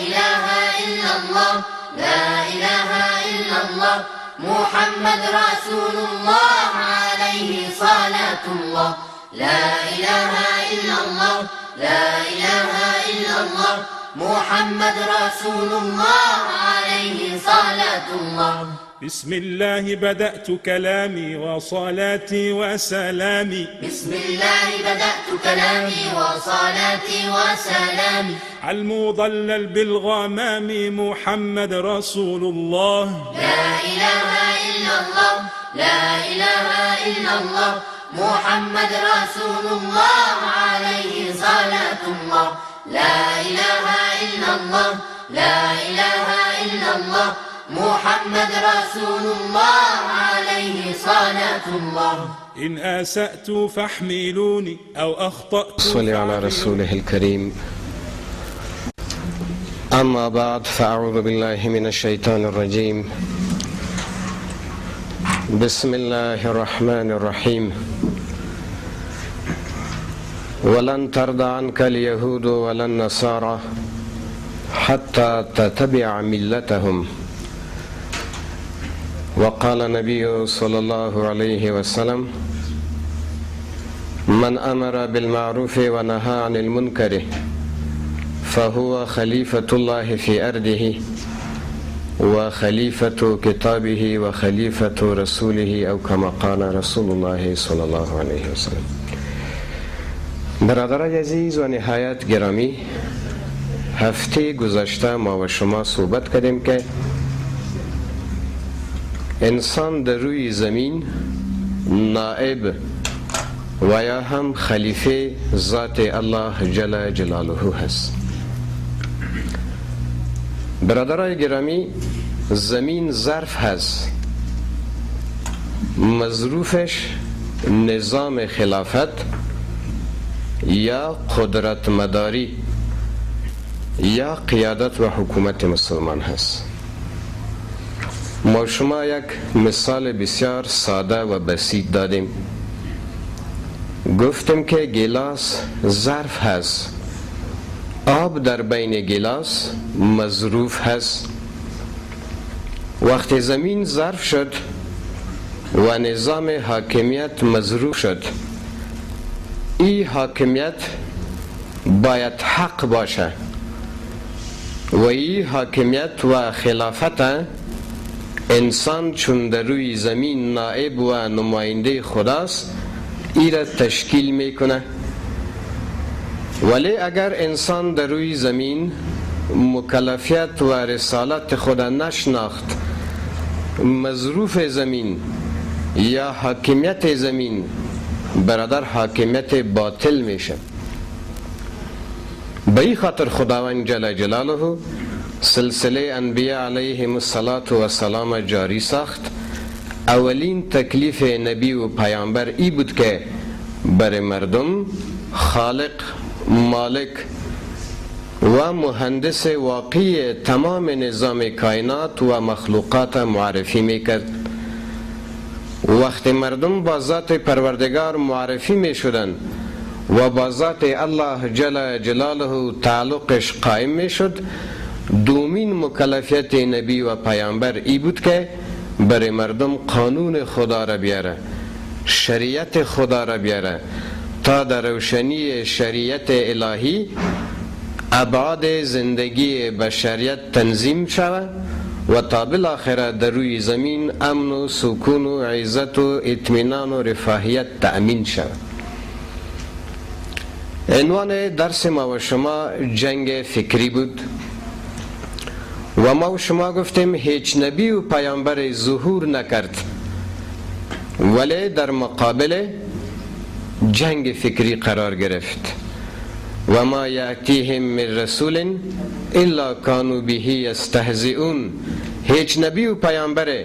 إله إلا الله، لا إله إلا الله، محمد رسول الله عليه صلاة الله. لا إله إلا الله، لا إله إلا الله، محمد رسول الله عليه صلاة الله. بسم الله بدأت كلامي وصلاتي وسلامي. بسم الله بدأت كلامي وصلاتي وسلامي على المضلل بالغمام محمد رسول الله. لا إله إلا الله، لا إله إلا الله، محمد رسول الله عليه صلاة الله. لا إله إلا الله، لا إله إلا الله، محمد رسول الله عليه صلاة الله. إن أسأت فاحملوني أو أخطأت صل على رسوله الكريم. أما بعد، فأعوذ بالله من الشيطان الرجيم. بسم الله الرحمن الرحيم. ولن ترضى عنك اليهود ولا النصارى حتى تتبع ملتهم. وقال النبي صلى الله عليه وسلم: من أمر بالمعروف ونهى عن المنكر فهو خليفة الله في أرضه وخليفة كتابه وخليفة رسوله، أو كما قال رسول الله صلى الله عليه وسلم. برادرای عزیز و نهایت گرامی، هفته گذشته ما و شما صحبت کردیم که انسان در روی زمین نائب و یا هم خلیفه ذات الله جل جلاله هست. برادرای گرامی، زمین ظرف هست، مظروفش نظام خلافت یا قدرت مداری یا قیادت و حکومت مسلمان هست. ما شما یک مثال بسیار ساده و بسیط دادیم، گفتیم که گیلاس ظرف هست، آب در بین گیلاس مظروف هست. وقتی زمین ظرف شد و نظام حاکمیت مظروف شد، این حاکمیت باید حق باشه و این حاکمیت و خلافت انسان چون در روی زمین نائب و نماینده خداست، ای را تشکیل میکنه. ولی اگر انسان در روی زمین مکلفیت و رسالت خدا نشناخت، مظروف زمین یا حاکمیت زمین برادر حاکمیت باطل میشه. به این خاطر خداوند جل جلاله سلسله انبیاء علیهم الصلاة و السلام جاری ساخت. اولین تکلیف نبی و پیامبر ای بود که بر مردم خالق، مالک و مهندس واقعی تمام نظام کائنات و مخلوقات معرفی میکرد. وقتی مردم با ذات پروردگار معرفی میشدن و با ذات الله جل جلاله تعلقش قائم میشد، دومین مکلفیت نبی و پیامبر ای بود که برای مردم قانون خدا را بیاره، شریعت خدا را بیاره، تا در روشنی شریعت الهی ابعاد زندگی بشریت تنظیم شود و تا بالاخره در روی زمین امن و سکون و عزت و اطمینان و رفاهیت تأمین شود. عنوان درس ما و شما جنگ فکری بود و ما و شما گفتیم هیچ نبی و پیامبر ظهور نکرد، ولی در مقابل جنگ فکری قرار گرفت. و ما یأتیهم من رسول الا کانوا به یستهزئون. هیچ نبی و پیامبر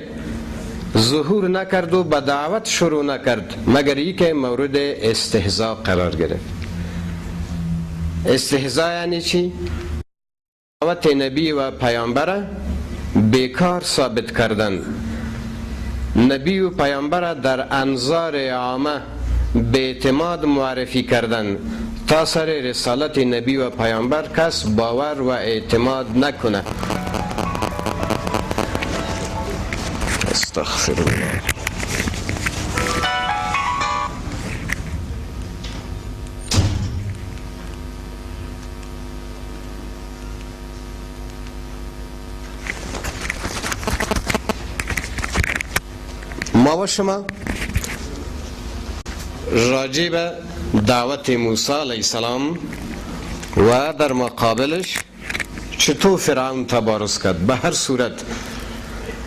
ظهور نکرد و به دعوت شروع نکرد مگر ای که مورد استهزاء قرار گرفت. استهزاء یعنی چی؟ دعوت نبی و پیامبر بیکار ثابت کردن، نبی و پیامبر در انظار عامه به اعتماد معرفی کردن تا سر رسالت نبی و پیامبر کس باور و اعتماد نکنه. استغفر الله. ما و شما راجع به دعوت موسی علیه السلام و در مقابلش چطور فرعون تبارز کرد، به هر صورت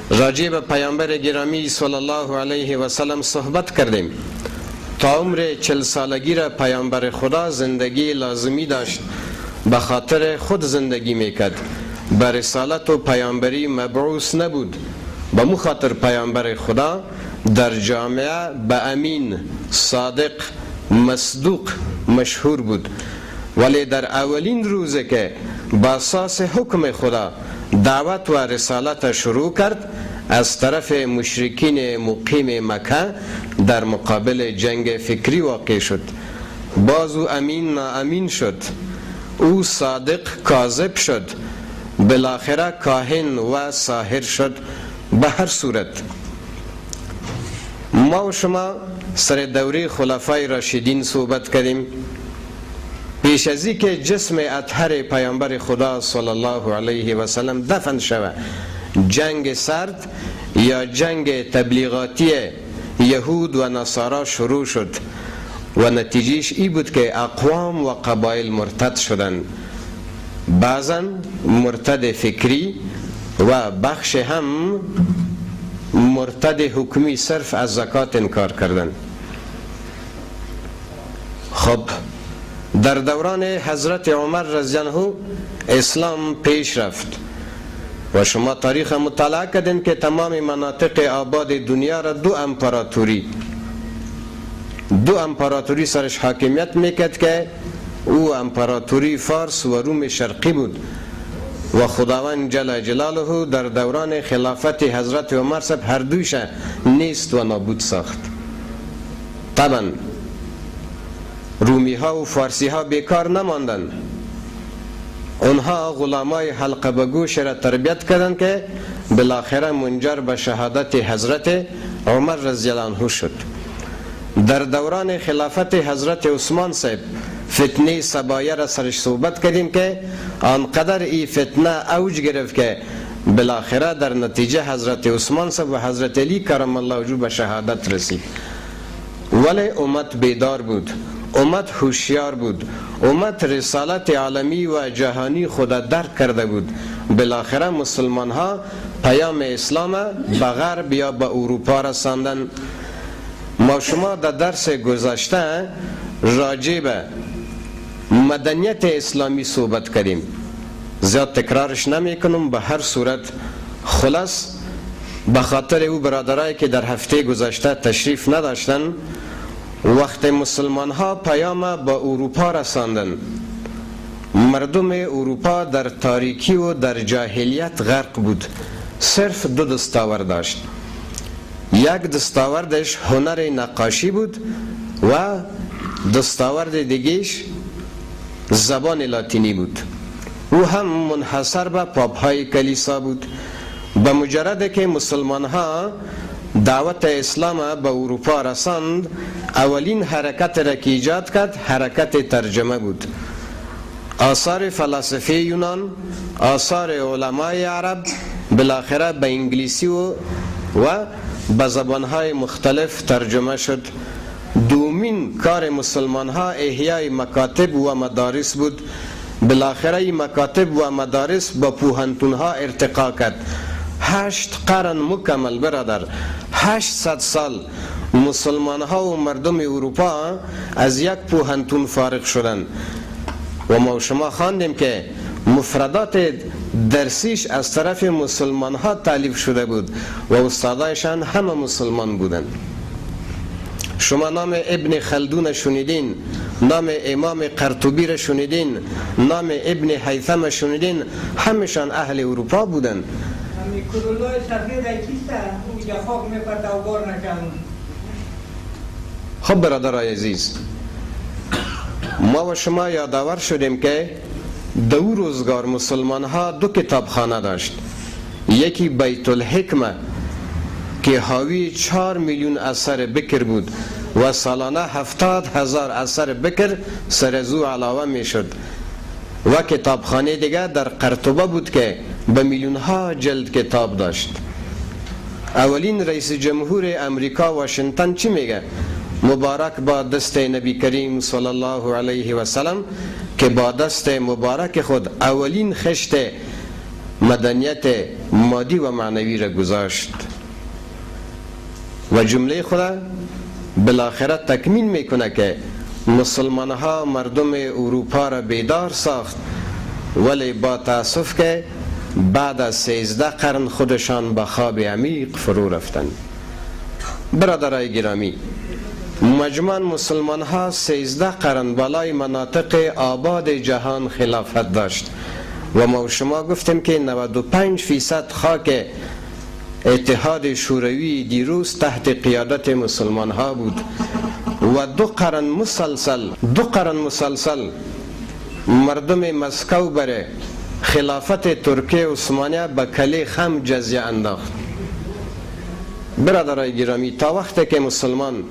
راجع به پیامبر گرامی صلی الله علیه و سلم صحبت کردیم. تا عمر 40 سالگی را پیامبر خدا زندگی لازمی داشت، به خاطر خود زندگی میکرد، به رسالت و پیامبری مبعوث نبود. به مو خاطر پیامبر خدا در جامعه به امین، صادق، مصدوق مشهور بود، ولی در اولین روز که با اساس حکم خدا دعوت و رسالت شروع کرد، از طرف مشرکین مقیم مکه در مقابل جنگ فکری واقع شد. باز او امین ناامین شد، او صادق کاذب شد، بالاخره کاهن و ساحر شد. به هر صورت ما و شما سر دوره خلفای راشدین صحبت کردیم. پیش از که جسم اطهر پیامبر خدا صلی الله علیه و سلم دفن شود، جنگ سرد یا جنگ تبلیغاتی یهود و نصارا شروع شد و نتیجهش ای بود که اقوام و قبایل مرتد شدند. بعضا مرتد فکری و بخش هم مرتد حکمی، صرف از زکات انکار کردن. خب در دوران حضرت عمر رضی الله عنه اسلام پیش رفت و شما تاریخ مطالعه کردین که تمام مناطق آباد دنیا را دو امپراتوری سرش حاکمیت میکرد که او امپراتوری فارس و روم شرقی بود و خداوند جل جلاله در دوران خلافت حضرت عمر صاحب هر دویش نیست و نابود ساخت. طبعا رومی ها و فارسی ها بیکار نماندند، اونها غلامای حلقه به گوش را تربیت کردند که بالاخره منجر به شهادت حضرت عمر رضی الله عنه شد. در دوران خلافت حضرت عثمان صاحب فتنه سبایه را سرش صحبت کردیم که آنقدر ای فتنه اوج گرفت که بالاخره در نتیجه حضرت عثمان صاحب و حضرت علی کرم الله وجهه به شهادت رسید. ولی امت بیدار بود، امت هوشیار بود، امت رسالت عالمی و جهانی خود درک کرده بود. بالاخره مسلمان ها پیام اسلام به غرب یا به اروپا رساندن. ما شما در درس گذشته راجع به مدنیت اسلامی صحبت کردیم، زیاد تکرارش نمی کنم. به هر صورت خلاص به خاطر او برادرایی که در هفته گذشته تشریف نداشتن، وقت مسلمان ها پیام به اروپا رساندن، مردم اروپا در تاریکی و در جاهلیت غرق بود. صرف دو دستاورد داشت، یک دستاوردش هنر نقاشی بود و دستاورد دیگهش زبان لاتینی بود. او هم منحصر به پاپ های کلیسا بود. به مجرد که مسلمان ها دعوت اسلام به اروپا رساند، اولین حرکت را که ایجاد کرد حرکت ترجمه بود. آثار فلسفه یونان، آثار علمای عرب بالاخره به انگلیسی و به زبانهای مختلف ترجمه شد. دومین کار مسلمان ها احیای مکاتب و مدارس بود. بالاخره مکاتب و مدارس با پوهنتون ها ارتقا کرد. 8 قرن مکمل برادر، 800 سال مسلمان ها و مردم اروپا از یک پوهنتون فارغ شدند. و ما شما خواندیم که مفردات درسیش از طرف مسلمان ها تالیف شده بود و استادایشان همه مسلمان بودند. شما نام ابن خلدون شنیدین، نام امام قرطبی را شنیدین، نام ابن هیثم شنیدین، همشان اهل اروپا بودند. خب برادرای عزیز، ما و شما یادآور شدیم که دو روزگار مسلمان ها دو کتابخانه داشت، یکی بیت الحکمه که حاوی 4 میلیون اثر بکر بود و سالانه 70,000 اثر بکر سر از او علاوه می شد، و کتابخانه دیگه در قرطبه بود که به میلیون ها جلد کتاب داشت. اولین رئیس جمهور امریکا واشنگتن چی میگه؟ مبارک با دست نبی کریم صلی الله علیه و سلم که با دست مبارک خود اولین خشت مدنیت مادی و معنوی را گذاشت. و جمله خود بالاخره تکمیل میکنه که مسلمان ها مردم اروپا را بیدار ساخت، ولی با تاسف که بعد از 13 قرن خودشان به خواب عمیق فرو رفتند. برادرای گرامی، مجموعاً مسلمان ها 13 قرن بالای مناطق آباد جهان خلافت داشت و ما شما گفتیم که 95% خاک اتحاد شوروی دیروز تحت قیادت مسلمان ها بود و دو قرن مسلسل مردم مسکو بره خلافت ترکیه عثمانیه به کلی خم جزیه انداخت. برادرای گرامی، تا وقتی که مسلمان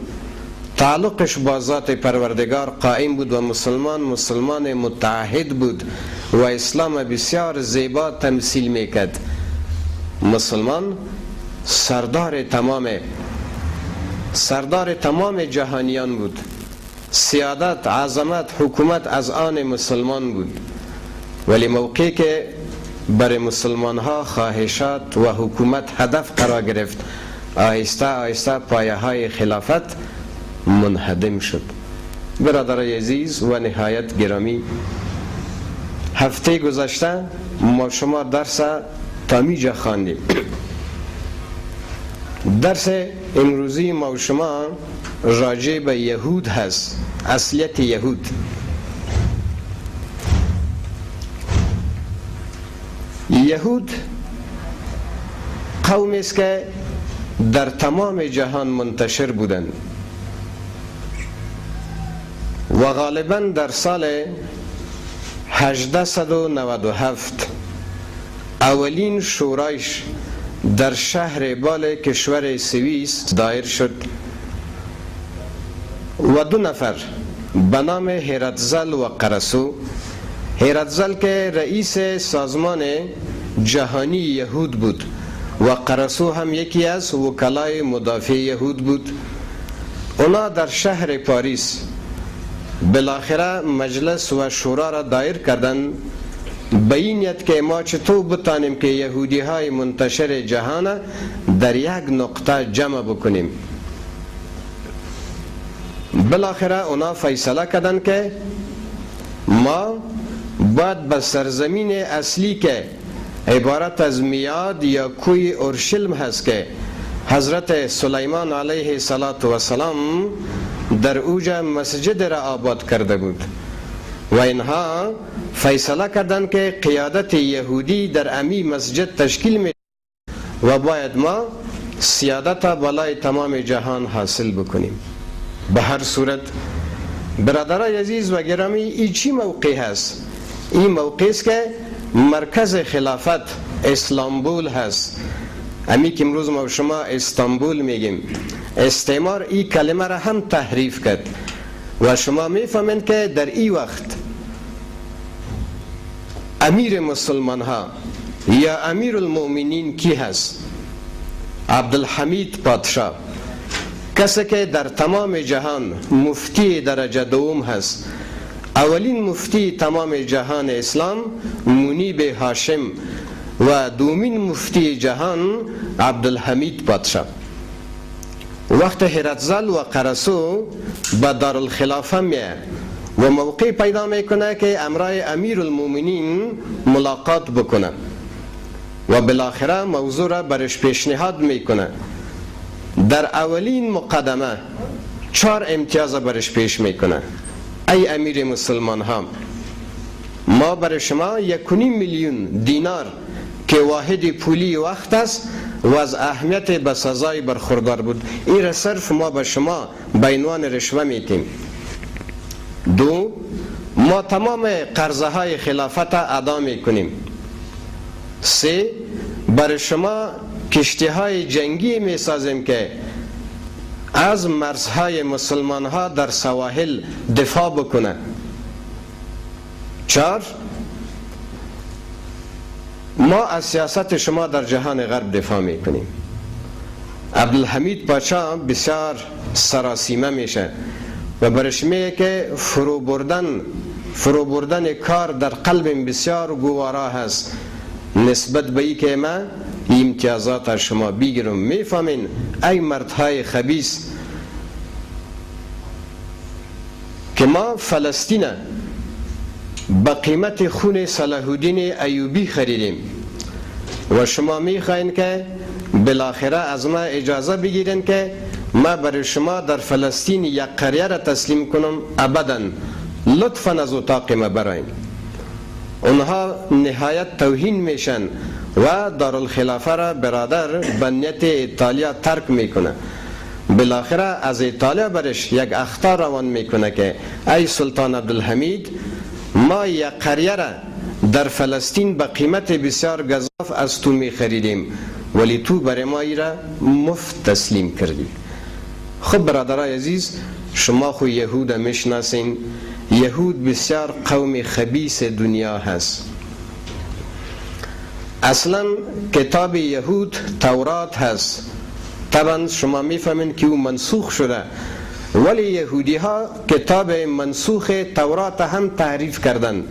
تعلقش با ذات پروردگار قائم بود و مسلمان متعهد بود و اسلام بسیار زیبا تمثیل میکرد، مسلمان سردار تمام جهانیان بود. سیادت، عظمت، حکومت از آن مسلمان بود. ولی موقعی که برای مسلمان ها خواهشات و حکومت هدف قرار گرفت، آهسته آهسته پایه های خلافت منهدم شد. برادرای عزیز و نهایت گرامی، هفته گذشته ما شما درس تامیجا خواندیم. درس امروزی ما و شما راجع به یهود هست، اصلیت یهود. یهود قومی است که در تمام جهان منتشر بودند و غالبا در سال 1897 اولین شورایش در شهر بال کشور سوئیس دایر شد و 2 نفر به نام هرتزل و قرسو، هرتزل که رئیس سازمان جهانی یهود بود و قرسو هم یکی از وکلای مدافع یهود بود، اونا در شهر پاریس بالاخره مجلس و شورا را دایر کردند به این نیت که ما چطور بتانیم که یهودی های منتشر جهان در یک نقطه جمع بکنیم. بالاخره اونا فیصله کردند که ما باید به سرزمین اصلی که عبارت از میاد یا کوی اورشلم هست که حضرت سلیمان علیه السلام در اوج مسجد را آباد کرده بود و اینها فیصله کردند که قیادت یهودی در امی مسجد تشکیل می و باید ما سیادت بالای تمام جهان حاصل بکنیم. به هر صورت برادرای عزیز و گرامی، ای چی موقع هست؟ این موقع است که مرکز خلافت اسلامبول هست، امی که امروز ما شما استانبول میگیم. استعمار این کلمه را هم تحریف کرد و شما میفهمید که در این وقت امیر مسلمان ها یا امیر المؤمنین کی هست؟ عبدالحمید پادشاه، کسی که در تمام جهان مفتی درجه دوم هست. اولین مفتی تمام جهان اسلام منیب هاشم و دومین مفتی جهان عبدالحمید پادشاه. وقت هرتزل و قرسو به دارالخلافه میه و موقع پیدا میکنه که امرای امیر المومنین ملاقات بکنه و بالاخره موضوع را برش پیشنهاد میکنه. در اولین مقدمه 4 امتیاز برش پیش میکنه. ای امیر مسلمان ها، ما برای شما 1.5 میلیون دینار که واحد پولی وقت است و از اهمیت به سزای برخوردار بود، این را صرف ما به شما به عنوان رشوه میتیم. 2، ما تمام قرضه های خلافت ادا میکنیم. 3، برای شما کشتی های جنگی میسازیم که از مرزهای مسلمان ها در سواحل دفاع بکنه. 4، ما از سیاست شما در جهان غرب دفاع میکنیم. عبدالحمید پاشا بسیار سراسیمه میشه و برش میگه که فرو بردن کار در قلبم بسیار گوارا هست نسبت به ای که ما امتیازات از شما بگیرم. میفهمین ای مردهای خبیث که ما فلسطین به قیمت خون صلاح الدین ایوبی خریدیم و شما میخواین که بالاخره از ما اجازه بگیرین که ما برای شما در فلسطین یک قریه را تسلیم کنم؟ ابدا، لطفا از اتاق ما براین. اونها نهایت توهین میشن و دارالخلافه را برادر به نیت ایتالیا ترک میکنه. بالاخره از ایتالیا برش یک اخطار روان میکنه که ای سلطان عبدالحمید، ما یک قریه را در فلسطین به قیمت بسیار گزاف از تو میخریدیم، ولی تو برای ما ای را مفت تسلیم کردی. خب برادرای عزیز، شما خو یهود میشناسین. یهود بسیار قوم خبیث دنیا هست. اصلا کتاب یهود تورات هست، طبعا شما میفهمین که او منسوخ شده، ولی یهودی ها کتاب منسوخ تورات هم تحریف کردن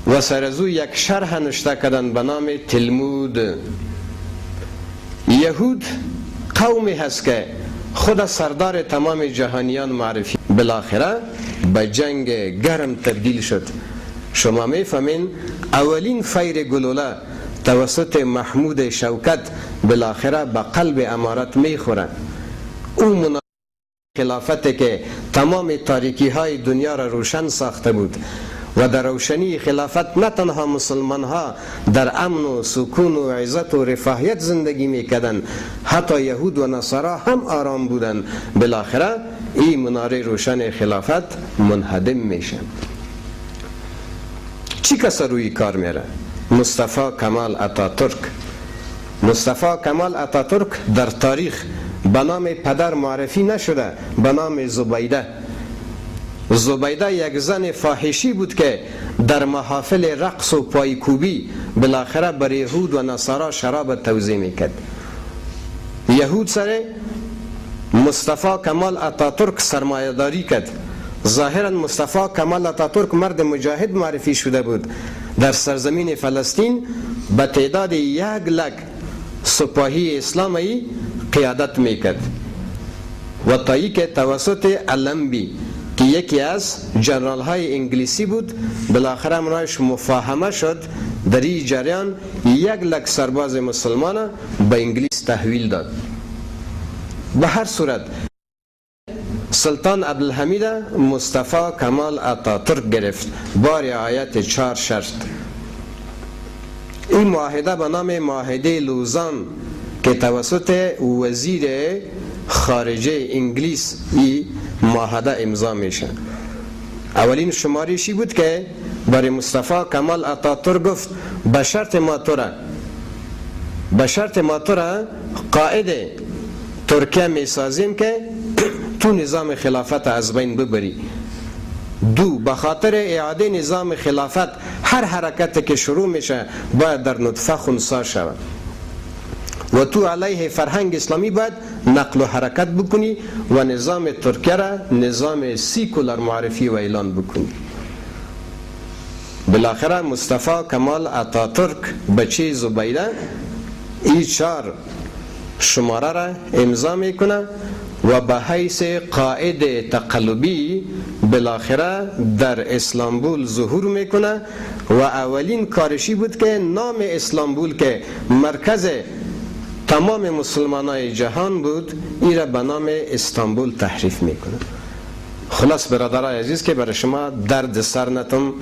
و سرزو یک شرح نشته کردن به نام تلمود. یهود قومی هست که خود سردار تمام جهانیان معرفی، بالاخره به جنگ گرم تبدیل شد. شما میفهمین اولین فیر گلوله توسط محمود شوکت بالاخره به قلب امارت میخوره. او خلافت که تمام تاریکی های دنیا را روشن ساخته بود و در روشنی خلافت نه تنها مسلمان ها در امن و سکون و عزت و رفاهیت زندگی میکردند، حتی یهود و نصارا هم آرام بودند. بالاخره این مناره روشن خلافت منهدم میشه. چی کس روی کار میره؟ مصطفی کمال اتاترک. مصطفی کمال اتاترک در تاریخ به نام پدر معرفی نشده، به نام زبیده. زبیده یک زن فاحشی بود که در محافل رقص و پایکوبی بالاخره بر یهود و نصارا شراب توزیع میکرد. یهود سر مصطفی کمال اتاترک سرمایه داری کرد. ظاهرا مصطفی کمال اتاترک مرد مجاهد معرفی شده بود. در سرزمین فلسطین به تعداد 1 لک سپاهی اسلامی قیادت میکرد و تایی که توسط علمبی که یکی از جنرال های انگلیسی بود بالاخره منایش مفاهمه شد. در این جریان 1 لک سرباز مسلمان به انگلیس تحویل داد. به هر صورت سلطان عبدالحمید مصطفی کمال اتاترک گرفت با رعایت 4 شرط. این معاهده به نام معاهده لوزان که توسط وزیر خارجه انگلیس این معاهده امضا میشه. اولین شمارشی بود که برای مصطفی کمال اتاترک گفت به شرط ما تو را قائد ترکیه میسازیم که تو نظام خلافت از بین ببری. 2، به خاطر اعاده نظام خلافت هر حرکت که شروع میشه باید در نطفه خنثی شود و تو علیه فرهنگ اسلامی باید نقل و حرکت بکنی و نظام ترکیه را نظام سیکولار معرفی و اعلان بکنی. بالاخره مصطفی کمال اتاترک بچه زبیده این 4 شماره را امضا میکنه و به حیث قائد تقلبی بالاخره در اسلامبول ظهور میکنه و اولین کارشی بود که نام اسلامبول که مرکز تمام مسلمانای جهان بود ای را به نام استانبول تحریف میکنه. خلاص برادرای عزیز که برای شما درد سر نتم،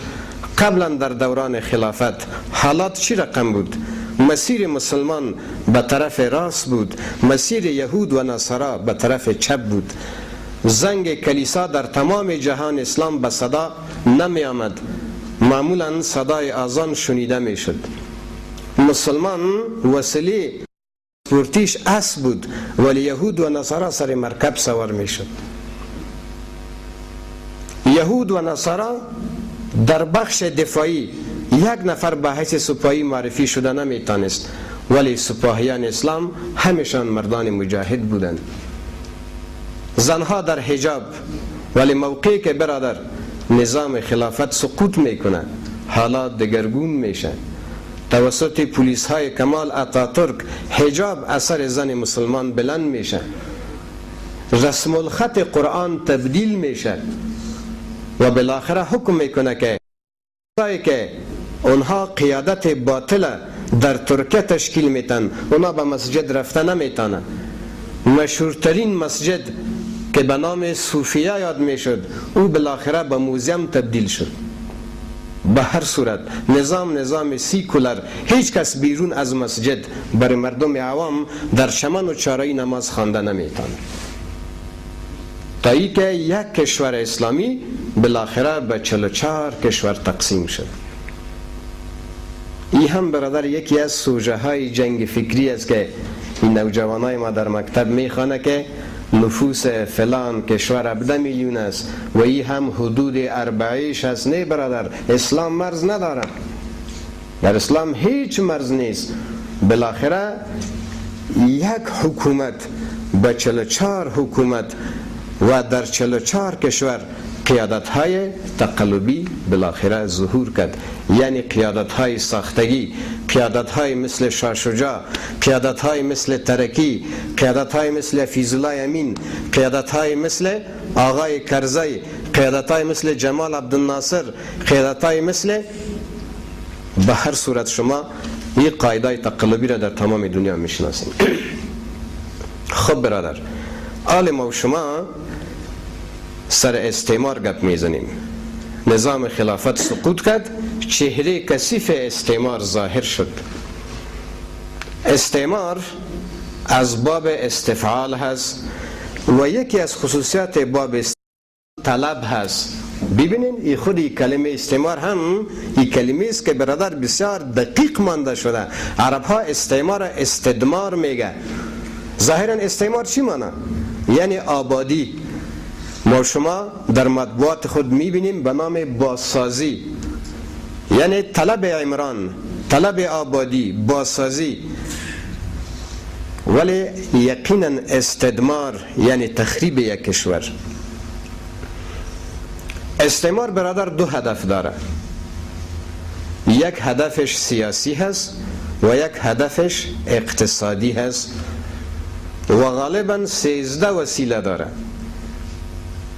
قبلا در دوران خلافت حالات چی رقم بود؟ مسیر مسلمان به طرف راست بود، مسیر یهود و نصارا به طرف چپ بود. زنگ کلیسا در تمام جهان اسلام به صدا نمی آمد، معمولا صدای آذان شنیده می شد. مسلمان وسیله پورتیش اسب بود، ولی یهود و نصارا سر مرکب سوار می شد. یهود و نصارا در بخش دفاعی یک نفر به حیث سپاهی معرفی شده نمیتانست، ولی سپاهیان اسلام همیشان مردان مجاهد بودند. زنها در حجاب، ولی موقعی که برادر نظام خلافت سقوط میکنه، حالات دگرگون میشه. توسط پلیس های کمال اتاتورک حجاب اثر زن مسلمان بلند میشه، رسم الخط قرآن تبدیل میشه و بالاخره حکم میکنه که که اونها قیادت باطل در ترکیه تشکیل میتن، اونا به مسجد رفته نمیتانه. مشهورترین مسجد که به نام صوفیه یاد میشد، او بالاخره به موزیم تبدیل شد. به هر صورت نظام سیکولر، هیچ کس بیرون از مسجد برای مردم عوام در چمن و چارای نماز خوانده نمیتانه، تا ای که یک کشور اسلامی بالاخره به 44 کشور تقسیم شد. این هم برادر یکی از سوژه های جنگ فکری است که این نوجوانای ما در مکتب میخوانه که نفوس فلان کشور 17 میلیون است و این هم حدود 4 است. نه برادر، اسلام مرز نداره، در اسلام هیچ مرز نیست. بالاخره یک حکومت به 44 حکومت و در 44 کشور قیادت های تقلبی بالاخره ظهور کرد، یعنی قیادت های ساختگی، قیادت های مثل شاه شجاع، قیادت های مثل ترکی، قیادت های مثل فیض‌الله امین، قیادت های مثل آقای کرزی، قیادت های مثل جمال عبدالناصر، قیادت های مثل، به هر صورت شما این قاعده تقلبی را در تمام دنیا میشناسید. خب برادر، آل ما و شما سر استعمار گپ میزنیم. نظام خلافت سقوط کرد، چهره کثیف استعمار ظاهر شد. استعمار از باب استفعال هست و یکی از خصوصیات باب طلب هست. ببینین این خودی کلمه استعمار هم این کلمه است که برادر بسیار دقیق مانده شده. عرب ها استعمار استدمار میگه. ظاهرا استعمار چی مانه؟ یعنی آبادی. ما شما در مطبوعات خود میبینیم به نام بازسازی، یعنی طلب عمران، طلب آبادی، بازسازی. ولی یقینا استدمار یعنی تخریب یک کشور. استعمار برادر دو هدف داره، یک هدفش سیاسی هست و یک هدفش اقتصادی هست و غالبا 13 وسیله داره.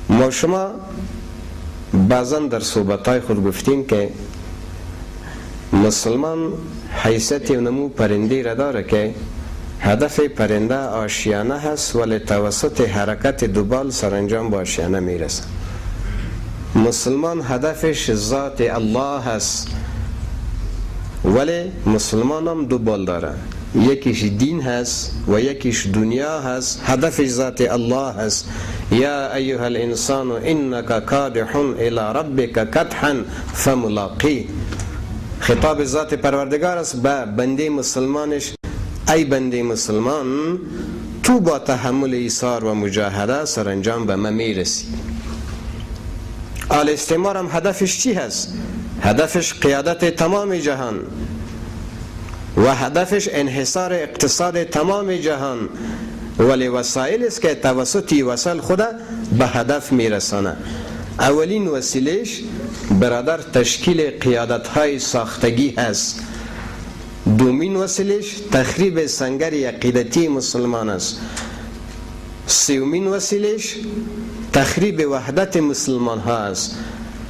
ما شما بعضا در صحبتهای خود گفتیم که مسلمان حیثیت نمو پرنده را داره که هدف پرنده آشیانه هست، ولی توسط حرکت دوبال سرانجام به آشیانه میرسه. مسلمان هدفش ذات الله هست، ولی مسلمان هم دو بال داره، یکیش دین هست و یکیش دنیا هست. هدفش ذات الله هست. یا ایها الانسان انک کادح الی ربک کدحا فملاقی. خطاب ذات پروردگار است به بنده مسلمانش، ای بنده مسلمان، تو با تحمل ایثار و مجاهده سرانجام به من میرسی. آل استعمار هم هدفش چی هست؟ هدفش قیادت تمام جهان و هدفش انحصار اقتصاد تمام جهان، ولی وسایل است که توسط وسایل خود به هدف میرسانه. اولین وسیلش برادر تشکیل قیادت های ساختگی هست. دومین وسیلش تخریب سنگر عقیدتی مسلمان است. سومین وسیلش تخریب وحدت مسلمان ها است.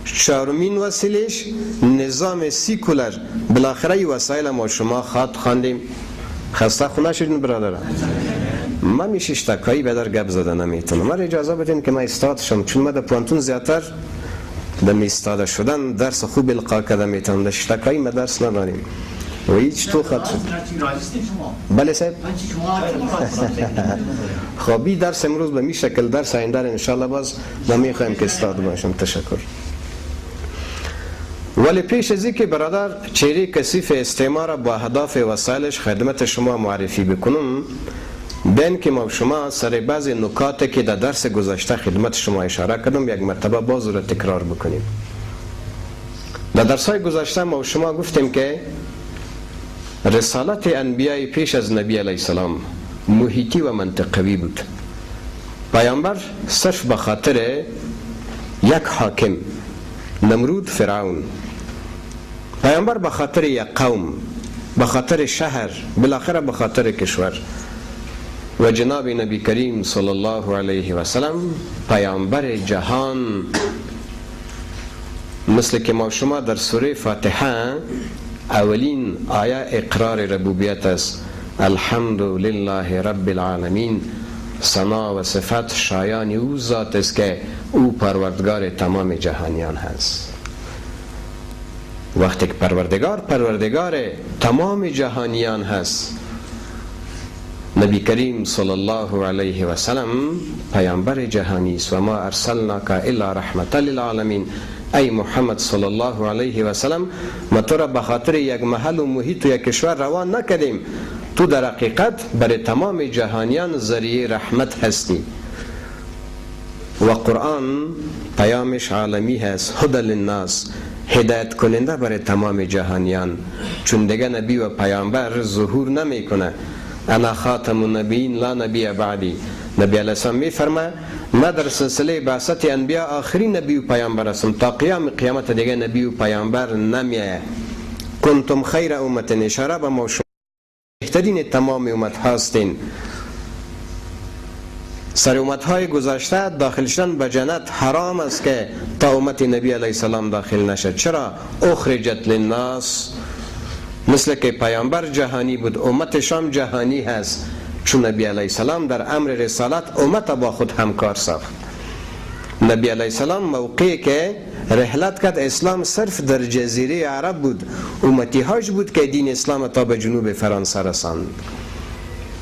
چهارمین وسیلش نظام سیکولر. بالاخره این وسایل ما شما خواد خواندیم. خسته خونه شدین برادرم؟ من میشه اشتکایی به در گپ زده نمیتونم. من اجازه بدین که من استاد شم، چون من در پوانتون زیادتر در میستاده شدن درس خوب القا کرده میتونم. در اشتکایی ما درس نداریم و هیچ تو خط شد. بله صاحب. خب بی درس امروز به می شکل درس آینده انشالله باز ما میخوایم که استاد باشم. تشکر. ولی پیش از که برادر چهره کثیف استعمار با اهداف وسایلش خدمت شما معرفی بکنم، بین که ما شما سر بعضی نکات که در درس گذشته خدمت شما اشاره کردم یک مرتبه باز را تکرار بکنیم. در درس های گذشته ما شما گفتیم که رسالت انبیای پیش از نبی علیه السلام محیطی و منطقوی بود. پیامبر صرف به خاطر یک حاکم، نمرود، فرعون، پیامبر به خاطر یک قوم، به خاطر شهر، بالاخره به خاطر کشور. و جناب نبی کریم صلی الله علیه و سلم پیامبر جهان، مثل که ما شما در سوره فاتحه اولین آیه اقرار ربوبیت است، الحمد لله رب العالمین، ثنا و صفت شایان او ذات است که او پروردگار تمام جهانیان هست. وقتی که پروردگار پروردگار تمام جهانیان هست، نبی کریم صلی الله علیه و سلم پیامبر جهانی است. و ما ارسلناک الا رحمتا للعالمین. ای محمد صلی الله علیه و سلم، ما تو را به خاطر یک محل و محیط و یک کشور روان نکردیم، تو در حقیقت برای تمام جهانیان ذریعه رحمت هستی. و قرآن پیامش عالمی هست، هدی للناس، هدایت کننده برای تمام جهانیان، چون دیگه نبی و پیامبر ظهور نمیکنه. انا خاتم النبیین لا نبی بعدی. نبی علیه السلام میفرمه ما در سلسله بعثت انبیا آخرین نبی و پیامبر هستم، تا قیام قیامت دیگه نبی و پیامبر نمیایه. کنتم خیر امت، اشاره به ما شما بهترین تمام امت هستین. سر امت های گذشته داخل شدن به جنت حرام است که تا امت نبی علیه السلام داخل نشد. چرا؟ اخرجت للناس، مثل که پیامبر جهانی بود امت شام جهانی هست، چون نبی علیه السلام در امر رسالت امت با خود همکار ساخت. نبی علیه السلام موقعی که رحلت کرد اسلام صرف در جزیره عرب بود، امتی هاش بود که دین اسلام تا به جنوب فرانسه رساند.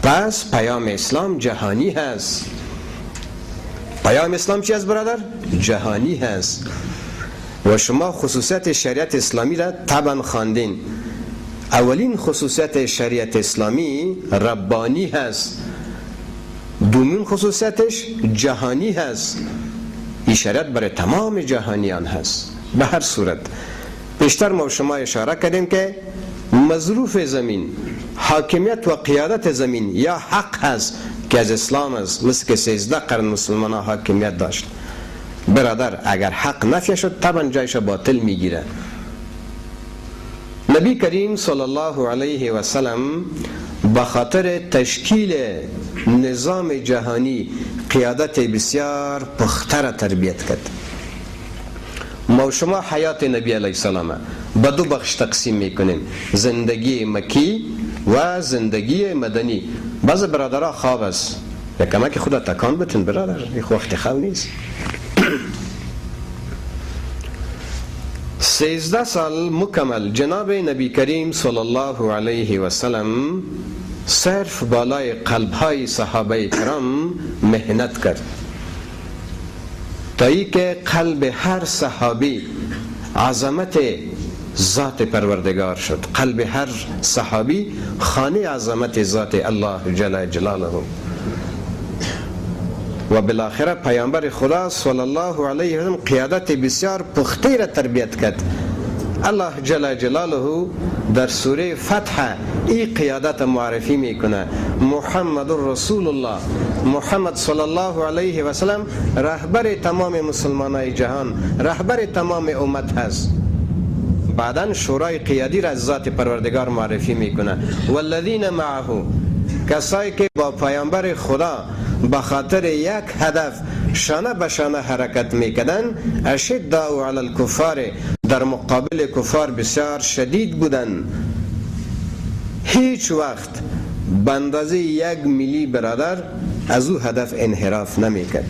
پس پیام اسلام جهانی هست. پیام اسلام چی است برادر؟ جهانی هست. و شما خصوصیت شریعت اسلامی را طبعا خواندین. اولین خصوصیت شریعت اسلامی ربانی هست، دومین خصوصیتش جهانی هست. این شریعت برای تمام جهانیان هست. به هر صورت پیشتر ما شما اشاره کردیم که مظروف زمین، حاکمیت و قیادت زمین یا حق هست که از اسلام است، مثل که 13 قرن مسلمان ها حاکمیت داشت. برادر اگر حق نفی شد طبعا جایش باطل میگیره. نبی کریم صلی الله علیه و سلم به خاطر تشکیل نظام جهانی قیادت بسیار پخته را تربیت کرد. ما شما حیات نبی علیه السلام به دو بخش تقسیم میکنیم، زندگی مکی و زندگی مدنی. بعض برادرها خواب است، یکم که خدا تکان بتن برادر، یک وقت خواب نیست. 13 سال مکمل جناب نبی کریم صلی الله علیه و سلم صرف بالای قلبهای صحابه کرام مهنت کرد تا ای که قلب هر صحابی عظمت ذات پروردگار شد. قلب هر صحابی خانه عظمت ذات الله جل جلاله. و بالاخره پیامبر خدا صلی الله علیه و سلم قیادت بسیار پخته را تربیت کرد. الله جل جلاله در سوره فتح این قیادت معرفی میکنه، محمد رسول الله، محمد صلی الله علیه و سلم رهبر تمام مسلمانای جهان، رهبر تمام امت هست. بعدا شورای قیادی را از ذات پروردگار معرفی میکنه، والذین معه، کسایی که با پیامبر خدا به خاطر یک هدف شانه به شانه حرکت میکردن، اشداء علی الکفار، در مقابل کفار بسیار شدید بودن. هیچ وقت به اندازه 1 میلی برادر از او هدف انحراف نمیکرد.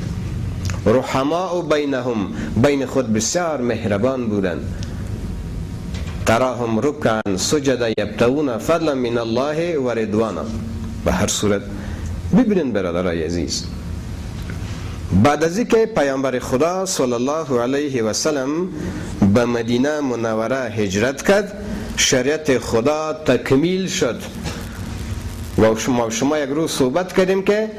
رحماء بینهم، بین خود بسیار مهربان بودند. تراهم رکعا سجدا یبتغون فضلا من الله و رضوانا. به هر صورت ببینن برادرای عزیز، بعد از اینکه پیامبر خدا صلی الله علیه و سلم به مدینه منوره هجرت کرد، شریعت خدا تکمیل شد. و شما یک روز صحبت کردیم که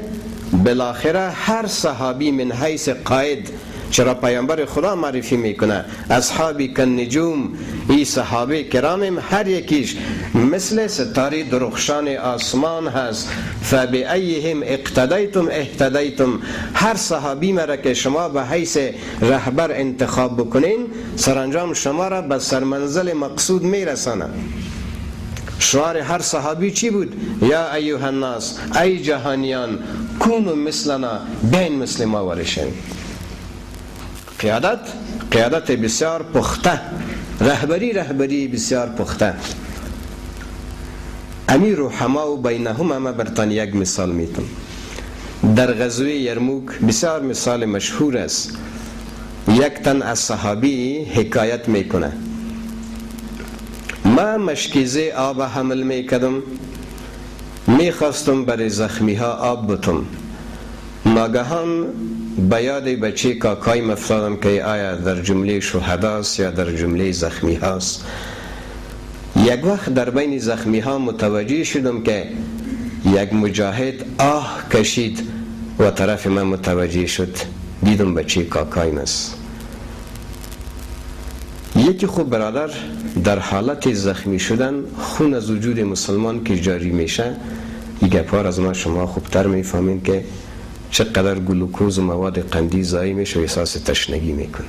بالاخره هر صحابی من حیث قائد، چرا پیامبر خدا معرفی میکنه اصحابی کالنجوم، ای صحابه کرامم هر یکیش مثل ستاره درخشان آسمان هست. فبأیهم اقتدیتم اهتدیتم، هر صحابی مرا که شما به حیث رهبر انتخاب بکنین سرانجام شما را به سرمنزل مقصود میرسانه. شعار هر صحابی چی بود؟ یا ایها الناس، ای جهانیان، کونو مثلنا، بین مثل ما ورشین. قیادت، قیادت بسیار پخته، رهبری، رهبری بسیار پخته. امیر و حما و بینهم، اما برتان یک مثال میتم. در غزوه یرموک بسیار مثال مشهور است. یک تن از صحابی حکایت میکنه، ما مشکیزه آب حمل میکردم، میخواستم برای زخمی ها آب بتم. ناگهان به یاد بچه کاکایم افتادم که آیا در جمله شهداست یا در جمله زخمی هاست. یک وقت در بین زخمی ها متوجه شدم که یک مجاهد آه کشید و طرف من متوجه شد. دیدم بچه کاکایم است. یکی خوب برادر در حالت زخمی شدن خون از وجود مسلمان که جاری میشه، این گپار از ما شما خوبتر میفهمین که چقدر گلوکوز و مواد قندی ضایع میشه و احساس تشنگی میکنه.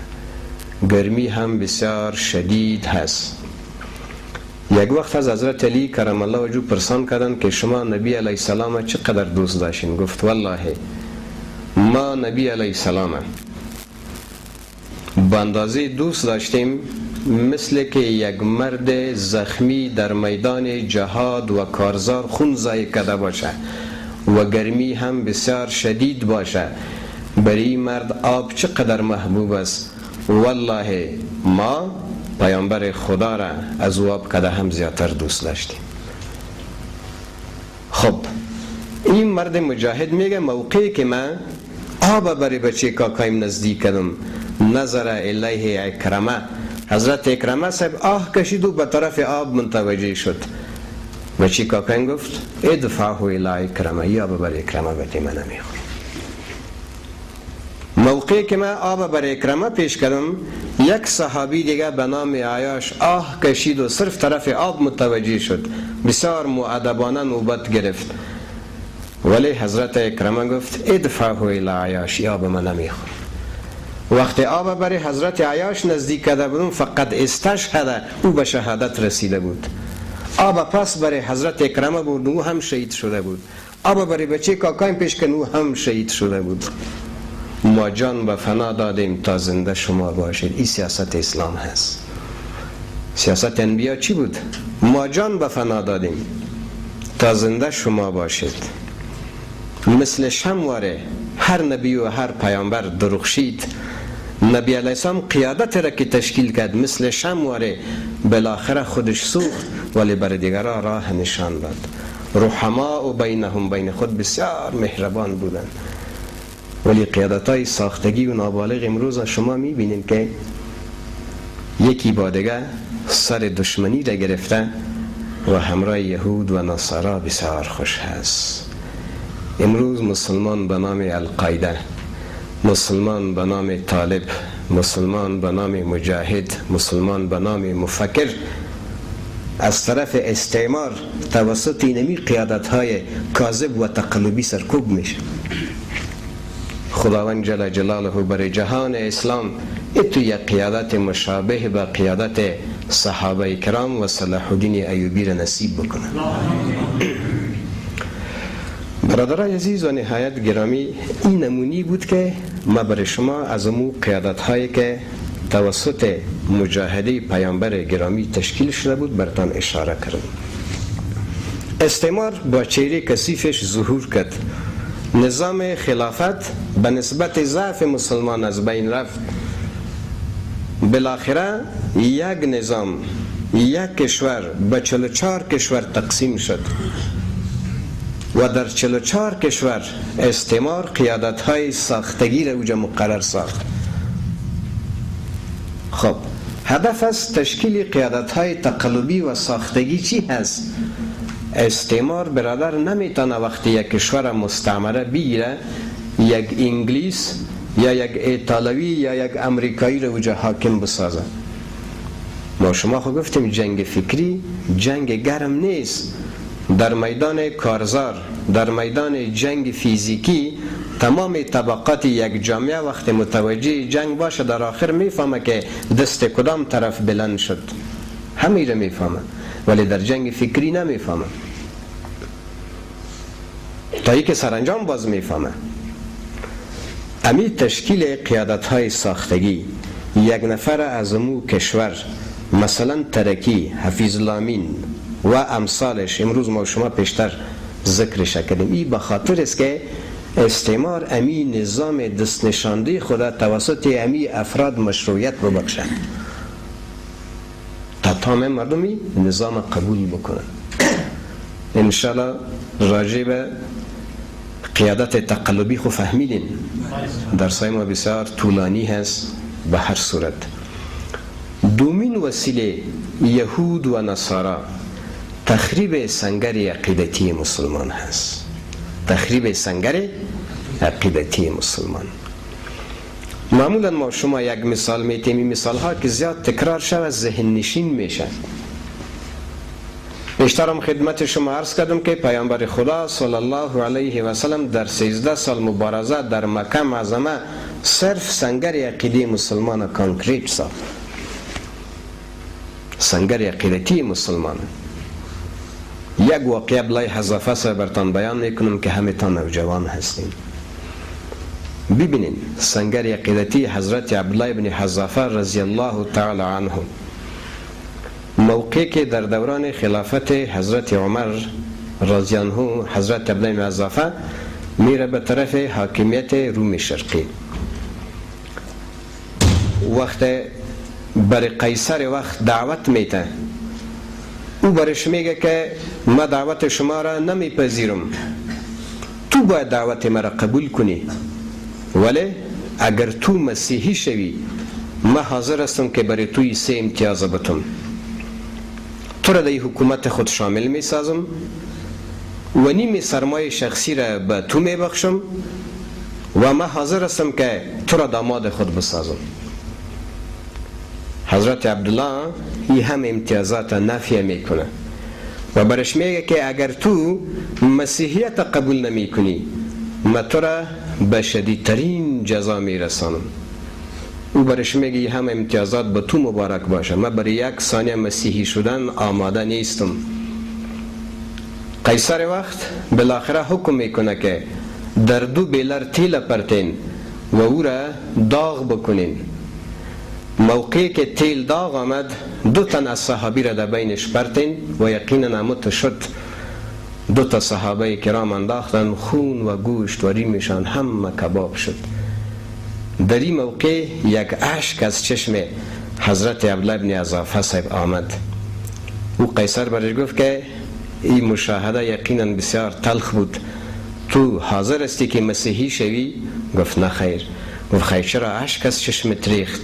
گرمی هم بسیار شدید هست. یک وقت از حضرت علی کرم الله وجهه پرسان کردن که شما نبی علیه السلام چقدر دوست داشتین؟ گفت والله ما نبی علیه السلام به اندازه دوست داشتیم مثل که یک مرد زخمی در میدان جهاد و کارزار خون ضایع کرده باشه و گرمی هم بسیار شدید باشه، برای مرد آب چقدر محبوب است. والله ما پیامبر خدا را از او آب کده هم زیادتر دوست داشتیم. خب این مرد مجاهد میگه موقعی که من آب برای بچه کاکایم نزدیک کردم، نظر الیه عکرمه، حضرت عکرمه صاحب آه کشید و به طرف آب متوجه شد. بچه کاکایم گفت ادفعه الی عکرمه، یا آب برای عکرمه بده، من نمیخورم. موقعی که من آب برای عکرمه پیش کردم، یک صحابی دیگه به نام عیاش آه کشید و صرف طرف آب متوجه شد، بسیار مؤدبانه نوبت گرفت. ولی حضرت عکرمه گفت ادفعه الی عیاش، یا آب من نمیخورم. وقتی آب برای حضرت عیاش نزدیک کرده بودم، فقط استشهد، او به شهادت رسیده بود. آب پس برای حضرت عکرمه بود، او هم شهید شده بود. آب برای بچه کاکایم پیش کن، او هم شهید شده بود. ما جان به فنا دادیم تا زنده شما باشید. این سیاست اسلام هست. سیاست انبیا چی بود؟ ما جان به فنا دادیم تا زنده شما باشید. مثل شمواره هر نبی و هر پیامبر درخشید. نبی علیه السلام قیادت را که تشکیل کرد مثل شمواره بالاخره خودش سوخت، ولی بر دیگران راه نشان داد. رحماء و بینهم، بین خود بسیار مهربان بودند. ولی قیادت های ساختگی و نابالغ امروز شما میبینید که یکی با دیگه سر دشمنی را گرفته و همراه یهود و نصارا بسیار خوش هست. امروز مسلمان به نام القاعده، مسلمان به نام طالب، مسلمان به نام مجاهد، مسلمان به نام مفکر، از طرف استعمار توسط اینمی قیادت های کاذب و تقلبی سرکوب میشه. خداوند جل جلاله برای جهان اسلام اتو یک قیادت مشابه به قیادت صحابه کرام و صلاح الدین ایوبی را نصیب بکنه. برادرای عزیز و نهایت گرامی، این نمونی بود که ما برای شما از امو قیادت هایی که توسط مجاهده پیامبر گرامی تشکیل شده بود براتان اشاره کردم. استعمار با چهره کثیفش ظهور کرد. نظام خلافت به نسبت ضعف مسلمان از بین رفت. بالاخره یک نظام، یک کشور به 44 کشور تقسیم شد و در 44 کشور استعمار قیادت های ساختگی را اوجا مقرر ساخت. خب هدف از تشکیل قیادت های تقلبی و ساختگی چی هست؟ استعمار برادر نمیتونه وقتی یک کشور مستعمره بگیره یک انگلیس یا یک ایتالوی یا یک امریکایی رو وجه حاکم بسازه. ما شما خو گفتیم جنگ فکری جنگ گرم نیست. در میدان کارزار، در میدان جنگ فیزیکی تمام طبقات یک جامعه وقت متوجه جنگ باشه در آخر میفهمه که دست کدام طرف بلند شد، همه را میفهمه، ولی در جنگ فکری نمیفهمه تا ای که سرانجام باز میفهمه. امی تشکیل قیادت های ساختگی یک نفر از امو کشور، مثلا ترکی، حفیظ لامین و امثالش، امروز ما شما پیشتر ذکرش کردیم، این به خاطر است که استعمار امی نظام دست نشانده خدا توسط امی افراد مشروعیت ببخشد تا تمام مردمی نظام قبول بکنن. انشالله راجع به قیادت تقلبی خو فهمیدین، درسای ما بسیار طولانی هست. به هر صورت دومین وسیله یهود و نصارا تخریب سنگر عقیدتی مسلمان هست. تخریب سنگر عقیدتی مسلمان. معمولا ما شما یک مثال میتیم، این مثال ها که زیاد تکرار شود ذهن نشین میشه. بیشترم خدمت شما عرض کردم که پیامبر خدا صلی الله علیه و سلم در 13 سال مبارزه در مکه معظمه صرف سنگر عقیدی مسلمان concrete ساخت، سنگر عقیدتی مسلمان. یک واقعه بلای حذافه سر برتان بیان میکنم که همه تان نوجوان هستیم. ببینین سنگر عقیدتی حضرت عبدالله بن حذافه رضی الله تعالی عنه، موقعی که در دوران خلافت حضرت عمر رضی الله عنه حضرت عبدالله بن حذافه میره به طرف حاکمیت روم شرقی. وقت بر قیصر وقت دعوت میته، او برش میگه که ما دعوت شما را نمیپذیرم، تو باید دعوت مرا قبول کنی، ولی اگر تو مسیحی شوی ما حاضر هستم که برای توی 3 امتیاز بتم، تو را در حکومت خود شامل میسازم و نیم سرمایه شخصی را به تو میبخشم و ما حاضر هستم که تو را داماد خود بسازم. حضرت عبدالله این هم امتیازات نفی میکنه و برش میگه که اگر تو مسیحیت قبول نمی کنی ما تو را به شدیدترین جزا میرسانم. او برش میگه هم امتیازات به تو مبارک باشه، من برای یک ثانیه مسیحی شدن آماده نیستم. قیصر وقت بالاخره حکم میکنه که در 2 بیلر تیل پرتین و او را داغ بکنین. موقعی که تیل داغ آمد 2 تن از صحابی را در بینش پرتین و یقینا امت شد. 2 تا صحابه کرام انداختن، خون و گوشت و ریمشان همه کباب شد. در این موقع یک اشک از چشم حضرت عبدالله بن حذافه صاحب آمد. او قیصر برش گفت که این مشاهده یقینا بسیار تلخ بود، تو حاضر هستی که مسیحی شوی؟ گفت نه خیر. گفت خیر چرا اشک از چشمت ریخت؟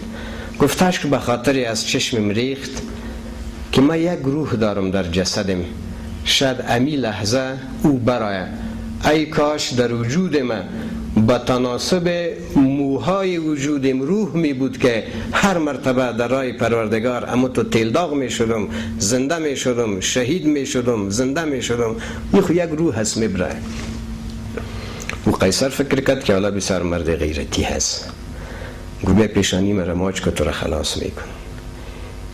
گفت اشک به خاطر از چشمم ریخت که من یک روح دارم در جسدم، شاید امی لحظه او برایه، ای کاش در وجود من با تناسب موهای وجودم روح می بود که هر مرتبه در راه پروردگار اما تو تیل داغ می شدم، زنده می شدم، شهید می شدم، زنده می شدم. این یک روح هست می برای. او قیصر فکر کرد که حالا بسیار مرد غیرتی هست، گفت بیا پیشانی مرا ماچ که تو را خلاص میکنم.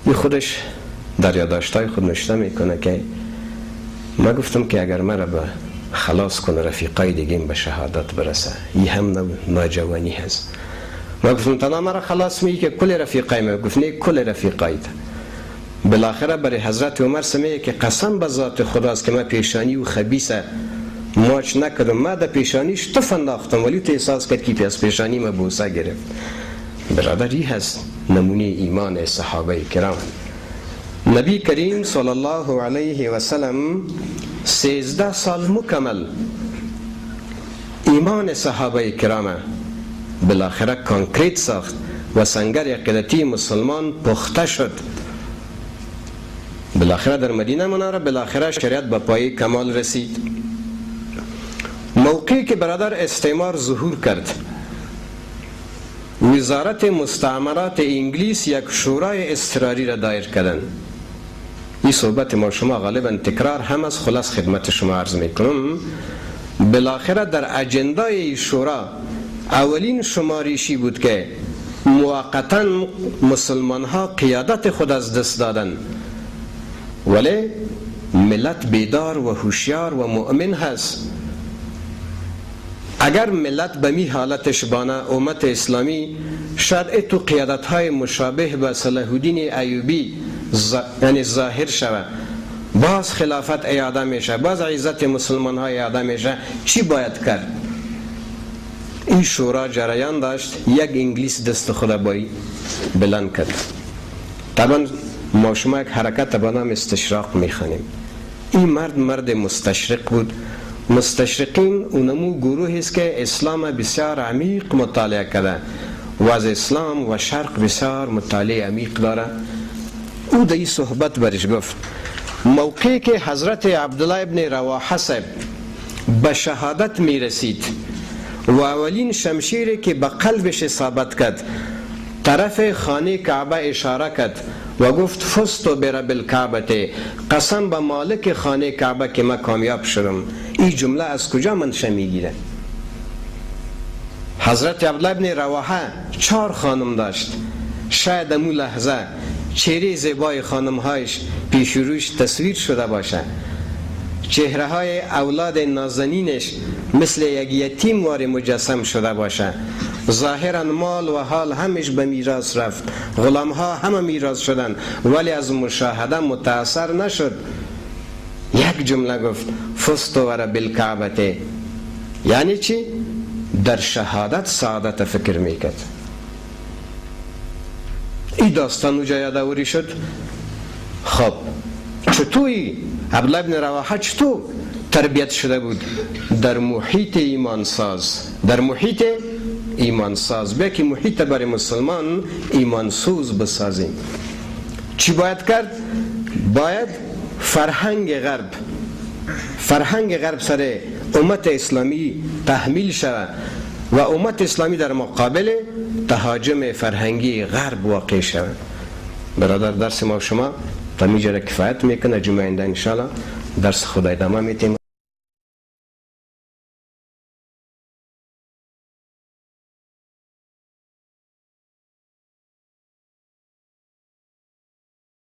این خودش در یادداشت‌های خود نوشته میکنه که ما گفتم که اگر مرا به خلاص کنه رفیقای دیگه به شهادت برسه، این هم ناجوانی هست. ما گفتم تنها مرا خلاص می که کل رفیقای ما؟ گفت نه کل رفیقای. بالاخره برای حضرت عمر سمیه که قسم به ذات خداست که من پیشانی و خبیثه ماچ نکردم، من در پیشانیش تف انداختم ولی تو احساس کرد که از پیشانی ما بوسه گرفت. برادر این هست نمونه ایمان صحابه کرام. نبی کریم صلی الله علیه و سلم 13 سال مکمل ایمان صحابه کرام بالاخره concrete ساخت و سنگر عقیدتی مسلمان پخته شد. بالاخره در مدینه منوره بالاخره شریعت به پای کمال رسید. موقعی که برادر استعمار ظهور کرد، وزارت مستعمرات انگلیس یک شورای اضطراری را دایر کردند. این صحبت ما شما غالبا تکرار هم از خلاص خدمت شما عرض میکنم. بالاخره در اجندای شورا اولین شماریشی بود که موقتا مسلمان ها قیادت خود از دست دادن، ولی ملت بیدار و هوشیار و مؤمن هست. اگر ملت به می حالتش بانه، امت اسلامی شاید تو قیادت های مشابه به صلاح الدین ایوبی یعنی ظاهر شود، باز خلافت اعاده میشه، باز عزت مسلمان های اعاده میشه. چی باید کرد؟ این شورا جریان داشت. یک انگلیس دست خود بای بلند کرد. طبعا ما شما یک حرکت به نام استشراق میخوانیم. این مرد مرد مستشرق بود. مستشرقین اونمو گروهی است که اسلام بسیار عمیق مطالعه کرده و از اسلام و شرق بسیار مطالعه عمیق داره. او در این صحبت برش گفت موقعی که حضرت عبدالله ابن رواحه صاحب به شهادت می رسید و اولین شمشیری که به قلبش اصابت کرد، طرف خانه کعبه اشاره کرد و گفت فزت برب الکعبه، قسم به مالک خانه کعبه که من کامیاب شدم. این جمله از کجا منشأ میگیره؟ حضرت عبدالله ابن رواحه 4 خانم داشت. شاید امو لحظه چهره زیبای خانمهایش پیش روش تصویر شده باشه، چهره های اولاد نازنینش مثل یک یتیم وار مجسم شده باشه. ظاهرا مال و حال همش به میراث رفت، غلام ها همه میراث شدن، ولی از مشاهده متاثر نشد. یک جمله گفت فزت و رب الکعبه، یعنی چی؟ در شهادت سعادت فکر میکرد. این داستان اونجا یادآوری شد. خب چطوری عبدالله ابن رواحه چطور تربیت شده بود؟ در محیط ایمان ساز، در محیط ایمان ساز. بیا که محیط برای مسلمان ایمان سوز بسازیم. چی باید کرد؟ باید فرهنگ غرب، فرهنگ غرب سر امت اسلامی تحمیل شود و امت اسلامی در مقابل تهاجم فرهنگی غرب واقع شود. برادر درس ما و شما تا میجره کفایت میکنه. جمعه آینده انشاءالله درس خدا ادامه میتیم.